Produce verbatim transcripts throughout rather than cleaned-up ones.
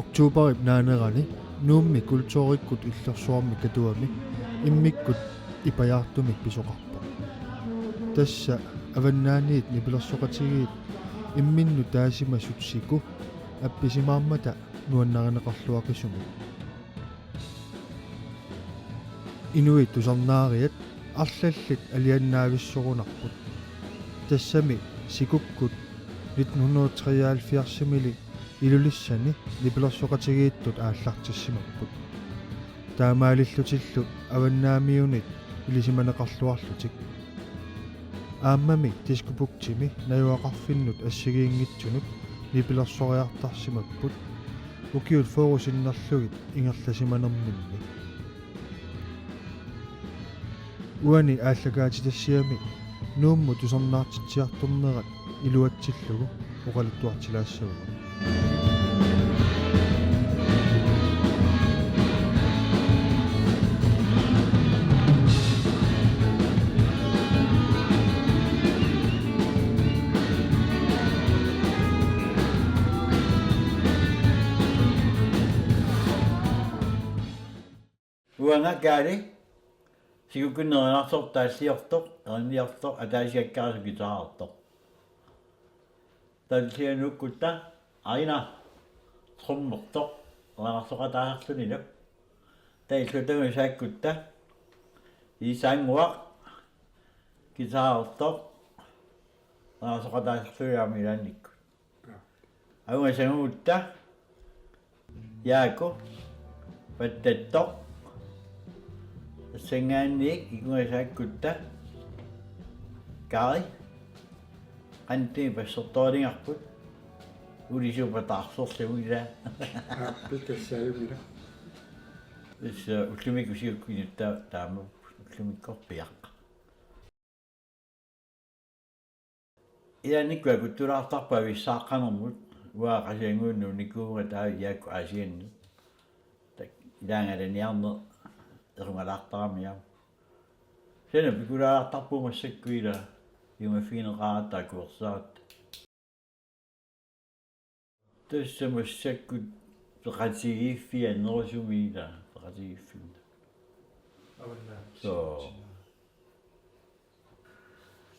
Oktoberip naanerani Nuummi Kulturikkut Illersuarmi Katuami immikkut ipajaartumik pisoqarpoq. Tassa Avannaaniit nipilersoqatigiit imminnut taasimasut siku appisimaarmata nuannarineqarluaqisumik. Inuit tusarnaariat arlallit aliannaavissorunarput. Tassami sikukkut nitten hundrede treoghalvfjerds-imili Ilulissani nipilersoqatigiittut aallartissimapput. Taamaalillutillu Avannaamiunit ilisimaneqarluarlutik. Aammami Diskobugtimi najugaqarfinnut assigiinngitsunut nipilersoriartarsimapput ukiut fyrre sinnerlugit ingerlasimanerminni. Uani aallakaatitassiami Nuummut tusarnaartitsiartornerat iluatsillugu oqaluttuartilaassavagut. Uanga Kaali, sikukkunni erinarsortut taalliortoq, erinarsortoq, ataasiakkaasut guitarertoq. Taallianuukkutta Aina, trommertoq, erinarsoqataasarlunilu. Taava illuatungaasaakkutta Iisaannguaq, guitarertoq, erinarsoqataasarlunilu aamma ilaannikkut. Aungasagutta Jaaku, pattattoq. Tassanngaanniit ikungasaakkutta Kari. Qanittunik bassertoralingarput. Ulisuupa taarserlugu ilaa. Aa, pikkassaajunngilara. Tassa ullumikkut siukkut inuttaa taama ullumikkorpiaq. Ilaannikkut akuttulaartarpoq avissaaqqanermut, uanga Qasigiannguit Nuunnikuuvunga taava Jaaku Aasiannut. Tak, ilaangalaniarneq erungalaartarami aamma. Suna pikulaartarpoq massakkut ilaa, iumaffigineqaratta akuersaaratta. Tassa massakkut peqatigiiffiit annerusumik ilaa, peqatigiiffimmut. Avannaani. Soo.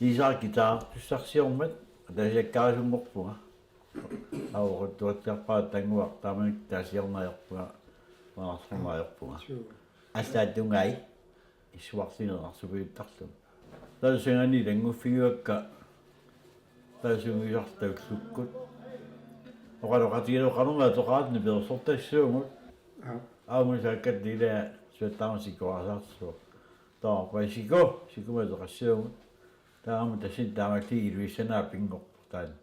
Iisaaq guitarertussarsiormat, ataasiakkaarunngorpunga. Aoruttuatsiarpaa Tannguaq taamanikkut taasiorneq ajorpunga, erinarsorneq ajorpunga. Suu. Allaat tungai. Issuarsineq erinarsupiuttarlugu. Taava tassanngaanniit ilannguffigivakka taava sungiusarluta ullukkut. Oqaloqatigiinnarlugu qanormi atoqaratta nipilersortassaagut. Aap. Aamma saakkatta ilaa suattaarama sikorasaarsuaq. Taava siku, sikumut atoqassaagut. Taava aamma tassani taamaalilluni Ilulissani pinngorpoq taanna.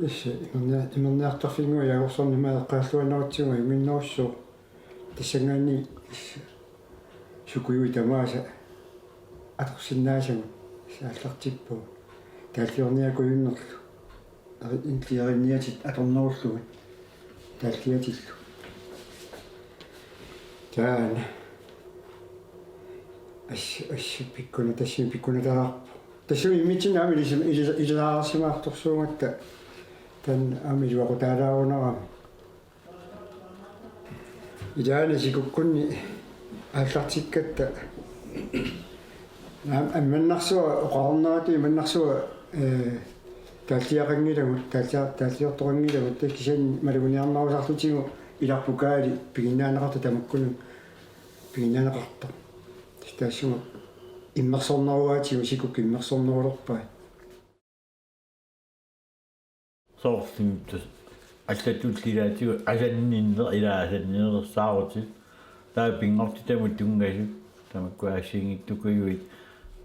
Issa, imernia-, imerniartarfinnguaq Jaakorsornimmi eqqaalluannarutsigu ajunngitsorujussuuvoq. Tassanngaanniit issa sukujuit tamaasa atorsinnaasagut issa aallartippagut. Taalliorniakujunnerlu. Eri-, intleriinniatit atornerullugit. Taalliatillu. Taanna. Ass-, ass-, pikkuna-, tassami pikkunataarpoq. Tassami immitsinnut aamma ilis-, ilis-, ilisaarsimaartorsuugatta taanna aamma iluaqutaalaarunarami. Ilaanni sikukkunni aallartikkatta aam-, ammannarsuaq oqarnerata immannarsuaq, ee, taalliaqanngilagut, taallia-, taalliortoqanngilagut, tassa kisianni maluginiarnerusarlutigu Ilarpukaali piginnaaneqartoq tamakkununnga piginnaaneqartoq. Tassa taassuma immersorneruaatigut, sikukkut immersornerulerpaat. Soorlu tassa allatut ilaatigut asanninneq, ilaa asanninneq saarutit. Taava pinngortitamut tunngasut, tamakku assigiinngitsukujuit.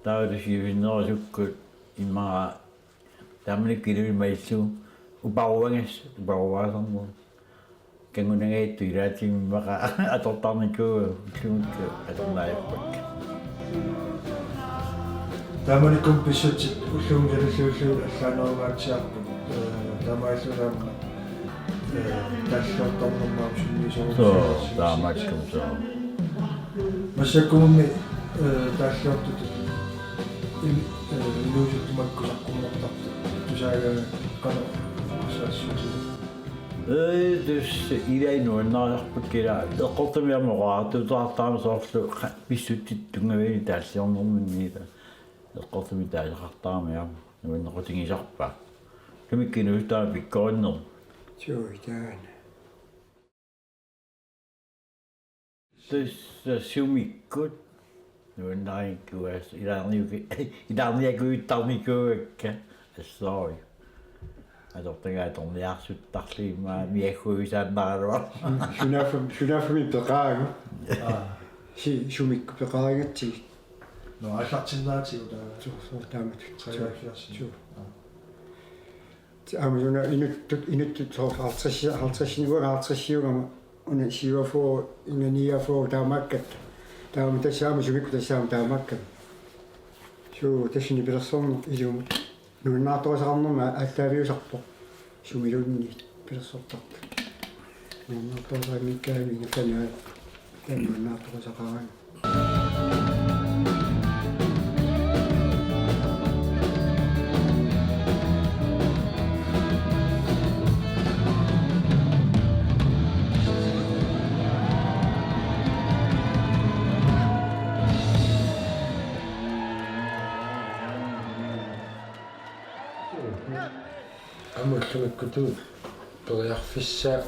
Taava tassa ivisinnerusukkut immaqa taamanikkut iluimaatillugu uparuagas, uparuaasarneq. Kanngunangajattut ilaatigut immaqa atortarnikuuagut, ullumikkut atorneq ajorpakka. Taamanikkut pissutsit ullumi sanilliullugu allaanerungaatsiarput, ee, taamaalilluni aamma, ee, taalliortarnermut aamma sunniisorusiorsimassaaq. Soo, taamaakkum soo. Massakkumummi, ee, taalliortutut im-, ee, inuusuttut makku saqqummertartut tusaagaangat qanoq arsaassuusiuk? Ee, tassa ilai nuannarisarpakka, ilaa eqqortumik aamma oqariartuutaartarami soorlu qa-, pissutsit tunngavianni taalliornerminni, ilaa eqqortumik taasaqartarami aamma nuannequtigisarpaat. Sumikkut inuusutut aamma pikkorinnermi. Suu, taanna. Tassa sumikkut nuannariguas ilaarniuki-, ilaarniakujuttarnikuuakka, assorsuaq. Atortagaq atorniarsuttarlugit immaqa miagguisaannaraluarlunga. Sunaaffa-, sunaaffami peqaagut. Aa. Si-, sumikkut peqaatigalugu. Nå, aallartinnaatigut taava. Suu, suu, taamatut. Treoghalvfjerds. Suu. Aa. Aamma suna inuttut, inuttut soorlu halvtreds, halvtreds, uanga halvtreds-iugama, una syvogfyrre, una niogfyrre taamaakkatta. Taava tassa aamma sumikkut tassa aamma taamaakkami. Suu, tassa nipilersorneq ilumut. Nuannaartorisaqarnermik aallaaviusarpoq. Sumiluunniit pilersortartut. Nuannaartorisaqanngikkaanni ingerlaannaq taanna nuannaartorisaqaraangat. Aamma ullumikkutut periarfissaa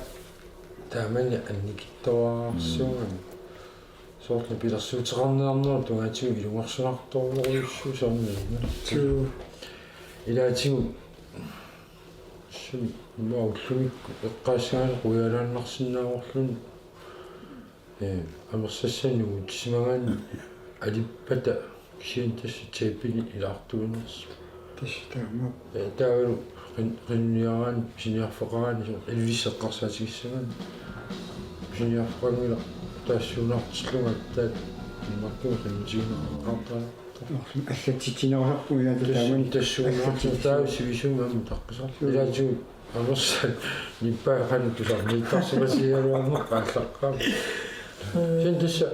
taamani annikitsuararsuugami. Mm. Soorlu nipilersuuteqarniarnerup tungaatigut ilungersunartorujussuusoq aamma. Suu. Ilaatigut sumi immaqa ullumikkut eqqaassagaanni quialaannarsinnaavorluni. Ee, amersassanik nuutissimagaanni alippata kisianni tassa tapenik ilaartuinersoq. Tassa taama. Ee, taavalu qin-, qinniaraanni pisiniarfeqaraanni soorlu Elvis eqqarsaatigissagaanni pisiniarfeqanngilaq taassuunaartillunga aatsaat Danmarkimi qinnutigineqartartoq. Allatsitsinerusarpunga ilaatigut taamani. Tassuunaartut taava sivisumik aamma taqqisarput. Suu. Ilaatigut amersaat nippai qanoq tusarniittarsimasigaluarneq aallaqqaammut. Sen tassa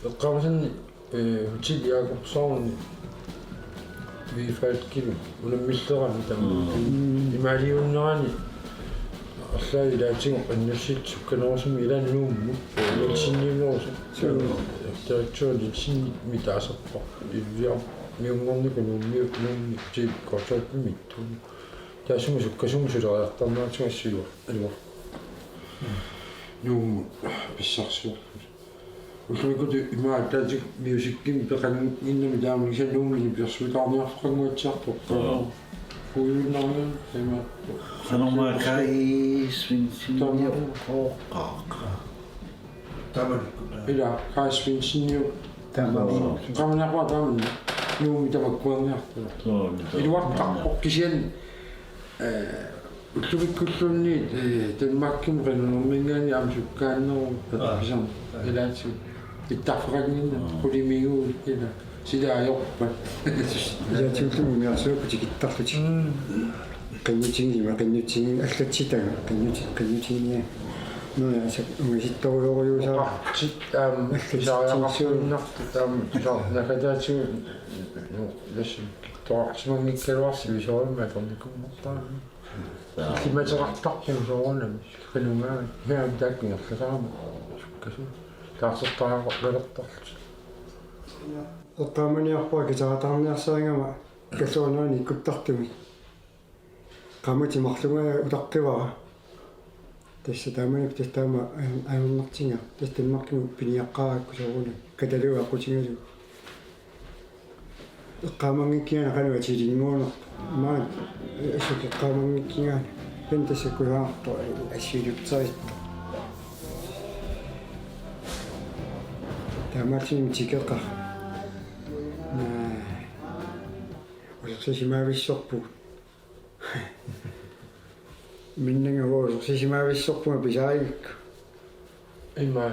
eqqaamasanni, ee, Hotel Jakobsoni Vifalkilu unammillerami taama. Mm. Imaaliunnerani arlaat ilaatigut qinnussitut sukkanerusumik ilaa Nuummut, ee, Nielseniunerusumik. Suu. Direktør Nielsenimik taasarparput. Ilviarmiunngornikkut Nuummi, Nuummi Hotel Kortopimik ittuunik. Taassuma sukkasuumik suleriartarneratigut assuuar-, aluar-. Nuummut pissarsiorput. Ullumikkutut imaattoq musikkimik peqannginnami taama kisianni Nuummi nipilersuutaarniarfeqannguatsiartoq. Joo. Kuiunnarnian imaattoq. Qanormaa Kai Svendsenip qooqqaaq. Taamanikkut. Ilaa, Kai Svendseniup. Taamani. Joo. Qamaniarpaa taamani. Nuummi tamakkuerniartoq. Joo, joo. Iluartarpoq kisianni, ee, ullumikkulluunniit, ee, Danmarkimi qinernermiingaanniit aamma sukkaanneruvoq. Aa. Tatakkiisarneq. Aa. Ilaatigut. Pitsaarfeqannginnami. Aa. Qulimiguulik ilaa. Sila ajorpat. Ilaatigut umiarsuupput tikittarlutik. Mm. Qinnutigineq, qinnutigineq, allatsitagut, qinnuti-, qinnutigineq. Nå, ja, så ungasittorujussuusaa. Oqartut, aamma, allatsitsinnartut. Pisariaqartuinnartut, aamma, pisar-, nakataatigut, nå, tassa, toqarsimanngikkaluarlugu sivisoorujummik atornikummertarami. Saa. Illimateqartarpugut soorunami, qinugaanni, aamma taakku ingerlasarami, sukkasuumik. Taarsertariaqarluartarlutik. Eqqaamaniarpara guitaritaarniarsarigama kalluarnerani ikkuttartumik. Qaammatit marlungajaat utaqqivara. Tassa taamanikkut tassa taama ajor-, ajornartiga. Tassa Danmarkimut piniaqqaarakku soorunami. Katalogi aqqutigalugu. Eqqaamanngikkigaanni qanoq atilinnguunerpoq. Maani assut eqqaamanngikkigaanni. Taanna tassa kusanartoq assigiippasittoq. Taamaattumik tikeqarpoq. Naa. Ulersisimaavissorpugut. Minnerunngooq ulersisimaavissorpunga pisaagikku. Ima.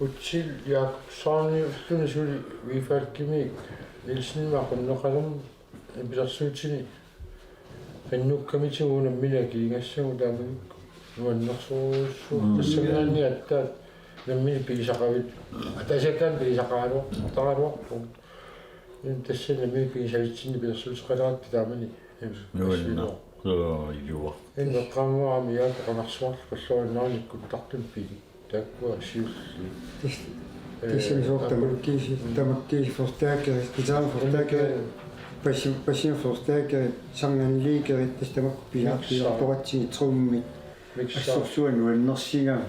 Utsiaq Jakobseniulluni suli Vifalkimik Nielsenimik aqunneqalermat pilersuutini qinnukkamitsigu nammineq akiigassagu taamanikkut nuannersorujussuuvoq. Mm. Tassanngaanniit aatsaat nammineq pigisaqaavit. Ataasiakkaanni pigisaqaraluar-, taraluarpugut. Tassani nammineq pigisavitsinni pilersuuteqaleratta taamani. Nuanneq. Soo, ilua. Eqqaamavara aamma Jaakob qangarsuarlu qallunaanut kuttartun pili. Taakkua siulliit. Tass-, ee, tassami soorlu tamakkiisumik, tamakkiisumik forstærkeri, guitarimi forstærkeri, bassi-, bassimi forstærkeri, sanganliikeri, tassa tamakku pisaar-, mixer, pisaartoqatsigit, trummit. Mixer. Assorsuaq nuannersigami,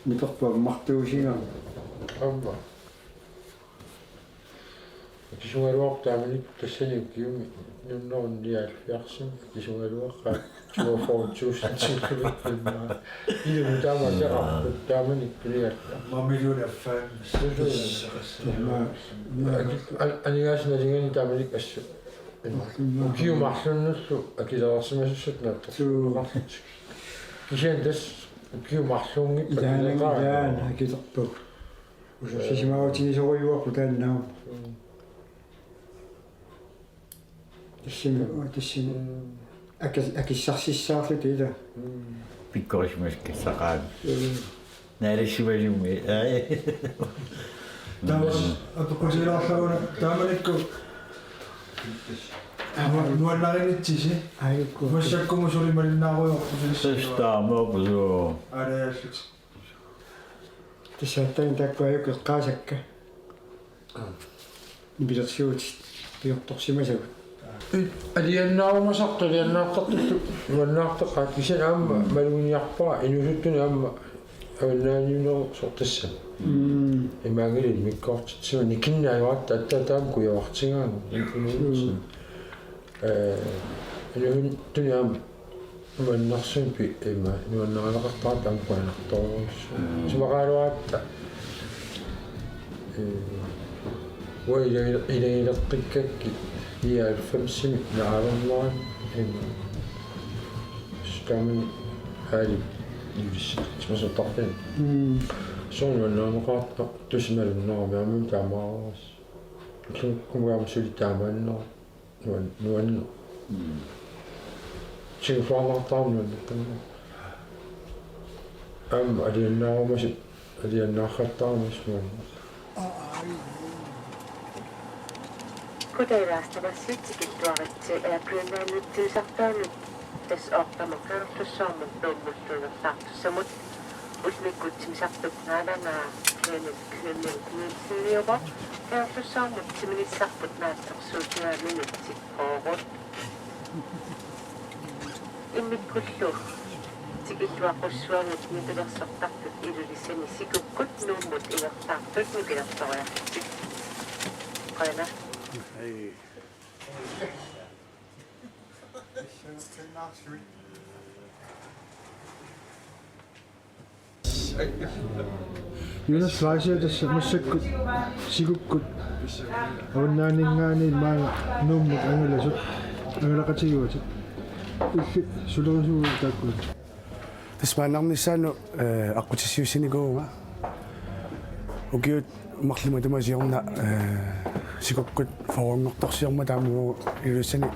niperput ammartuusigami. Aamma. Akisugaluarpoq taamanikkut tassani ukiumi nitten hundrede nioghalvfjerdsimi akisugaluaqaaq toogfyrre tusind tilfældet. Ilumut taama akeqarpoq taamanikkut niallat. Mamilun affaan. Susu. Taama. Aki-, an-, aningaasanut nalinganik taamanikkut assut. Ukiut marlunnullu akilersimasussat naatsorsuuteqarlutik. Kisianni tassa ukiut marluunngippat ilaanni, akileqaaq. Ilaanni akilerpagut. Ulersisimaarutigisuugaluarpoq taanna aamma. Mm. Tassami, tassami. Mm. Aki-, akissarsissaarluta ila. Mm. Pikkorisimasakka saqqaami. Mm. Naalissimalumi. Ai. Taava apeqqutigilaarluguna taamanikkut. Aamma nuannarinnitsisi. Ai, ukku. Massakkumut suli malinnaarujoorpusi. Tassa taamaappoq suu. Aalajaallutik. Tassa aatsaat taakkua ajuku eqqaasakka. Nipilersuutit piortorsimasagut. Aliannaarumasartut, aliannaartartullu nuannaarteqqaat, kisianni aamma maluginiarpara inuusuttunik aamma avannaaniunnerup sortassami. Mm. Imaanngilaq immikkoortitsisumik nikinneq ajoratta aatsaat taama kujavartigaanni inuusuttunik. Mm. Ee, inuusuttunik aamma nuannersumik pi-, ima, nuannarineqartarami taama qujanartorujussuuvoq. Mm. Isumaqaraluaratta, ee, uanga ilagi-, ilagileqqikkakkit nioghalvfemsimi naalernerani, ima, taamani Aalip Ilulissani, Ilulissartimasortarfimmi. Mm. Soorlu nuannarineqartartusi malunnarami aamma taamaarasi. Ullumi aamma suli taamaannera. Nuan-, nuanneq. Mm. Siulliuallaartarami nuanneq. Aamma aliannaarumasut, aliannaartarami nuanneq. Kutailaastamassi tikilluaritsi Air Greenlandip tiusartaanut tassa oqtama Kangerlussuarmut Nuummullu ingerlaartussamut. Ullumikkut timmisartup naalagaaraa Kenneth Kymming Nielseniuvoq, Kangerlussuarmut timminissarput naatsorsuutigaanni Nitik Poorut. Immikkullu tikilluaqqussuagut nipilersortartut Ilulissani Sikukkut Nuummut ingerlaartut nipilersoriarlutik. Qujanaq. Hej. Jonas Fleischer tassa massakkut Sikukkut avannaaninngaanniit maanga Nuummut angalasut angalaqatigivatit. Illit sulerisuuvutit taakkua? Tassa maannarnissaanut, ee, aqqutissiuussinikuuvunga. Ukiut marluk matuma siorna, ee, Sikukkut fyrrenngortorsiormat taama Ilulissani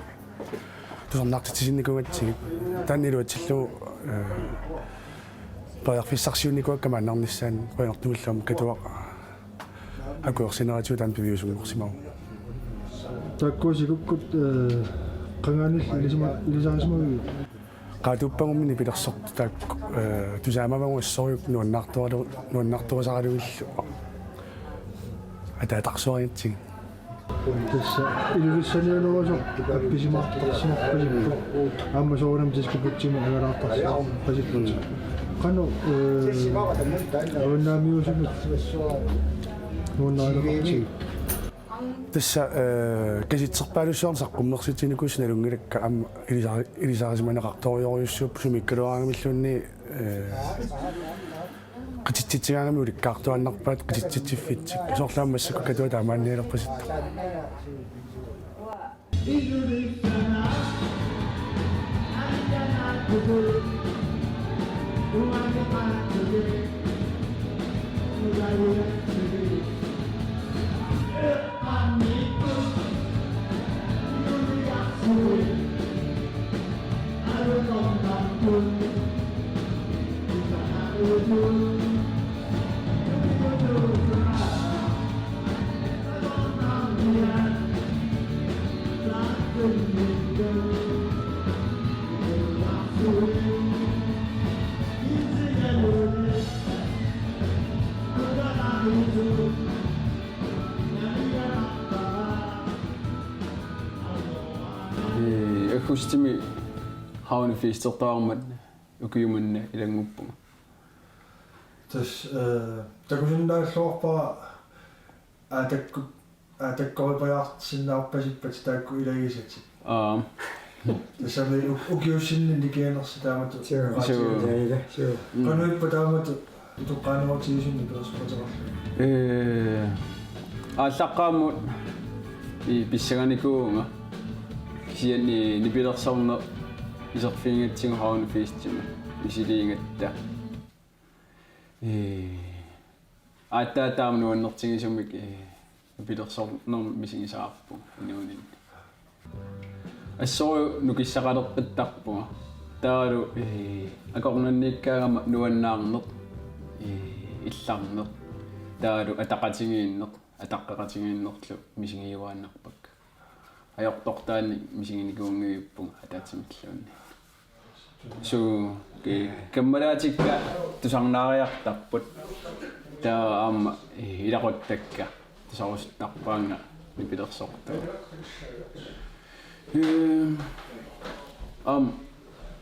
tusarnaartitsisinnikuugatsigit. Taanna iluatsillugu, ee, periarfissarsiunnikuuakka maannarnissaanut, qujanartumillu aamma Katuaq akuersineratigut taanna piviusunngorsimavoq. Taakkua Sikukkut, ee, qangaaniilli ilisima-, ilisarisimaviuk? Qaatuuppagummi nipilersortut taakku, ee, tusaamavagut assorujussuaq nuannaartoralu-, nuannaartorisaralugillu ataatarsuarigatsigit. Tassa Ilulissaniunerusoq appisimaartarsimappasipput. Aamma soorunami Diskobugtimut angalaartarsimappasipput. Qanoq, eh, avannaamiuusunut nuannarineqartigiuk? Tassa, eh, kasitserpaalussuarnik saqqummersitsinikuusoq nalunngilakka, aamma ilisa-, ilisarisimaneqartorujussuupput sumiikkaluaraangamilluunniit, eh, qititsitsigaangami ulikkaartuaannarpaat qititsitsiffitsik. Soorlu aamma massakkut Katuata taamaannialerpasippoq. Ee, aggustimi Havnefestertaarmat ukiumanna ilannguppunga. Tassa, eh, takusinnaalluarpara aatakku-, aatakkoripajaarsinnaarpasippat taakku ilagisatit. Aap. Tassami uk-, ukiussinni nikinganersi taamatut. Suu. Suu. Ilaa, ilaa, suu. Mm. Qanoq ippa taamatut utoqqaanerutigisunnik peersoqateqarluni? Ee, aallaqqaammut i pissanganikuuvunga. Kisianni nipilersorneq iserfigigatsigu Havnefestimut misiliigatta. Ee, aatsaat taama nuannertigisumik, ee, nipilersornermik misigisaqarpunga inuuninni. Assorujuk nukissaqaleqqittarpunga. Taavalu, ee, akornanniikkaangama nuannaarneq, ee, illarneq. Taavalu ataqatigiinneq, ataqqeqatigiinnerlu misigiuaannarpakka. Ajortortaannik misiginikuunngilluinnarpunga ataatsimilluunniit. Suu, ki-, kammalaatikka tusarnaariartarput. Taava aamma, ee, ilaquttakka tusarusuttarpaannga nipilersortugut. Ee, aamma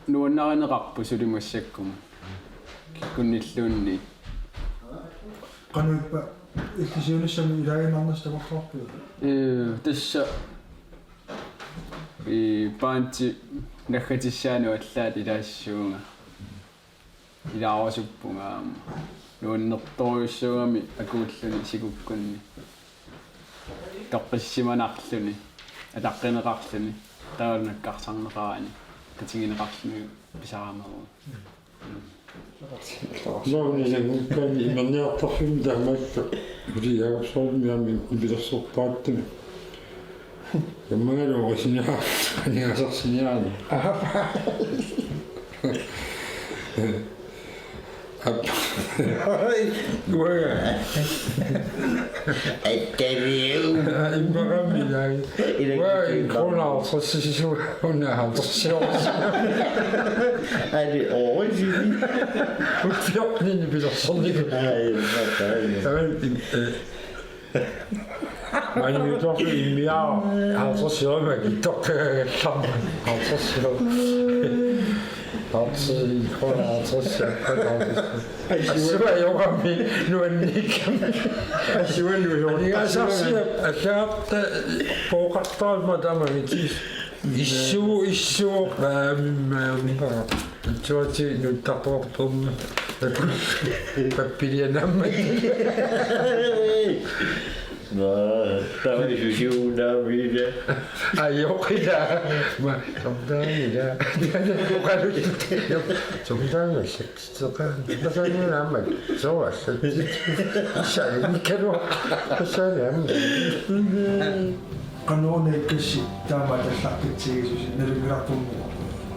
nuannarineqarpoq suli massakkut. Kikkunnilluunniit. Qanoq ippa illit siunissami ilaaginnarnissat takorloorpiuk? Ee, tassa, ee, bandi naggatissaanut allaat ilaassuunga. Ilaarusuppunga aamma. Nuannertorujussuugami akuulluni sikukkunni. Toqqissisimanarluni, ataqqineqarluni, taavalu nakkarsarneqarani, qitigineqarluni pisarameeruni. Nauni ilanngukkani imanniartarfimmi taamaattut Uli Jakobsonimi aamma nipilersorpaattumi. Kammangalu oqisiniarani, aningaasarsiorani. Aap. Ai, uanga. Attaviu. Immaqa milaagi. Ilaa. Uanga en krone halvtreds, sisisuga una halvtreds. Aa, det er ordentligt. Ukiorpit nipilersornikkut. Aa, ja, ja, ja. Tamanna, eh, Maani torsu immiaa halvtreds euroimik kittortagallarmat. Halvtreds euro. Halvtreds kroner, halvtreds kroner. Assua ajorami nuanniikkami. Assua nuanniikkami. Aningaasarsiaq allagarta pooqartarmat tamanna tis. Issuup, issuup, aamma, aamma. Itsuatsi nuttartoqartorma. Pappilianaammat. Naa, taava susiunaamina. Ajoqila. Ma, somtaanila. Oqalut. Somtaanila. Soqan. Tasaaninaammat. Soas. Sain kalu. Tasaaninaammat. Qanoq una ikkassi taama allaqqitsigisusi nalunngilarpummi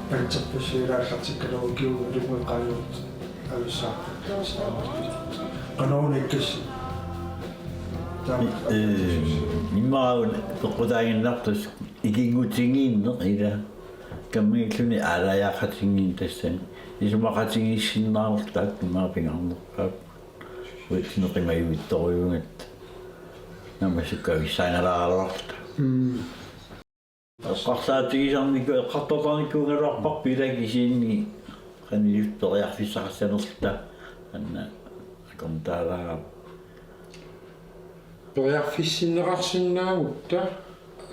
panserpassuilaallartikkaluarukku ukiup nalunngui qaangiuttut avissaartut. Qanoq una ikkassi taama. Ee, immaqa una peqqutaaginnartusi ikinngutigiinneq ila kammagiilluni aalajaaqatigiinneq tassani isumaqatigiissinnaanerluta immaqa pingaarnerpaap. Uitsineqimajuttorujuugatta. Naammassuk kavissaanalaaraluarluta. Mm. Eqqarsaatigisarniku-, eqqartortarnikuugaluarparput ilaa kisianni qanillit periarfissaqassanerluta anna akornutaalaarama. Periarfissinneqarsinnaagutta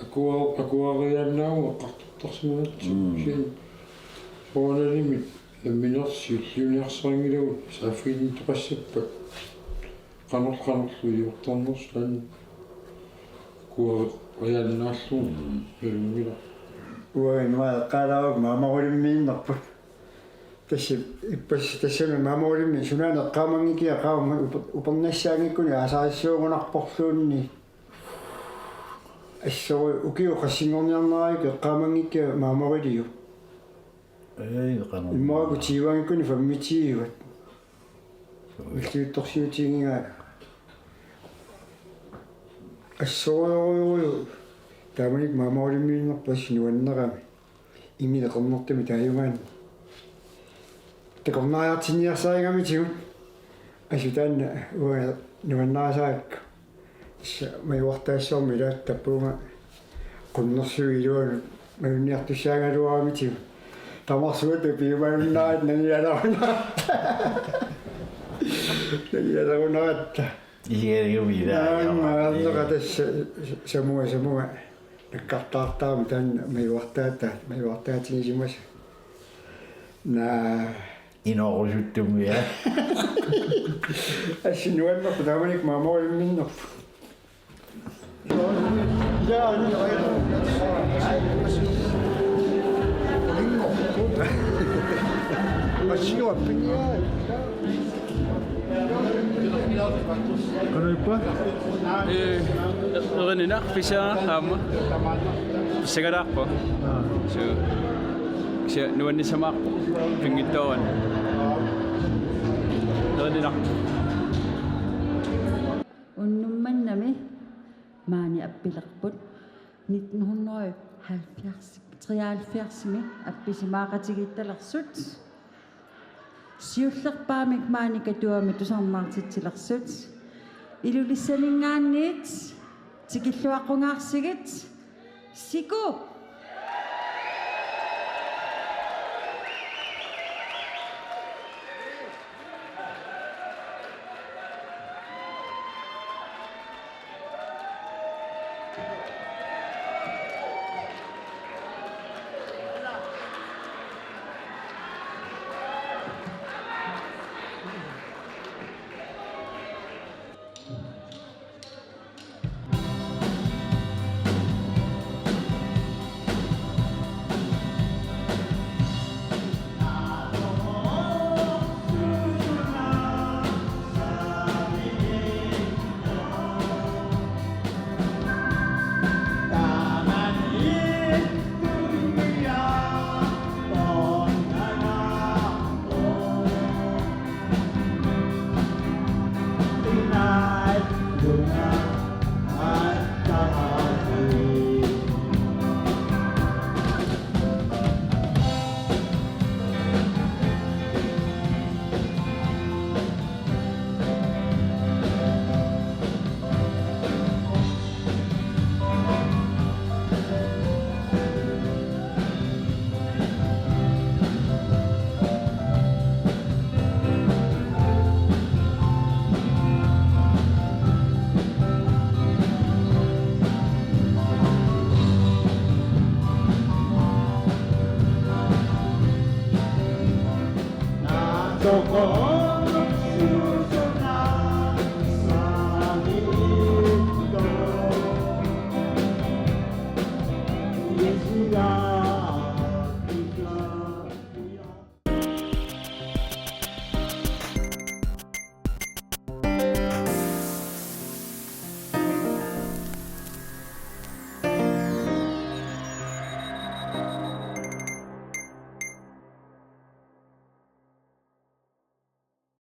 akua-, akuariaannaagu eqqartortarsimagatsigit. Mm. Kisianni soorunalimi nammineq siulliuniarsarinngilagut saaffiginninneqassappat. Qanoq-, qanorlu iliortarnersugut akuariaannaallugu. Mm. Ilumila. Uanga immaqa eqqaalaarukkit maamarulimmiinnarput. Tassa ippassaq tassami maamarulimmi sunaana eqqaamanngikkikka qaammat uper-, upernassaanngikkunik aasarissuugunarporluunniit. Assoru ukiut qassinngorniarneraajukkut eqqaamanngikkikka maamariliuk. Ei, qanoq. Immaqa uku tyveanngikkunik femogtyve-at. Illiuttorsiutigigaat. Assorujorujuuvoq. Taamanikkut maamarulimmiinnarput assut nuannerami. Ingileqarnertami taajugaanni. Takornariartinniarsarigamitigut. Assut taanna uanga nuannarisarakku. Tassa majuartaassuarmik ilaattappunga qunnersuup iluanut majunniartussaagaluaramitigut. Tamarsuattut piumaannarluta nangialerunaratta. Nangialerunaratta. Isigaligumi ilaa. Naamik, maarneqa tassa samunga, samunga. Nakkartaartarami taanna majuartaata-, majuartaatigisimasoq. Naa. Inoorusuttumik, ja. Assut nuannerpoq taamanikkut maamarulimmiinnarput. Qanoq ippa? Ee, erinaq pissaaq aamma. Pissangalaarpoq. Aa. Suu. Kisianni nuannissamaarpoq. Pinngitsoorani. Erinaq. Unnuk mannami maani appilerput nitten hundrede halvfjerds, treoghalvfjerdsimi appisimaaqatigiittalersut. Siullerpaamik maani Katuami tusarnaartitsilersut. Ilulissaninngaanniit tikilluaqqungaarsigit. Siku!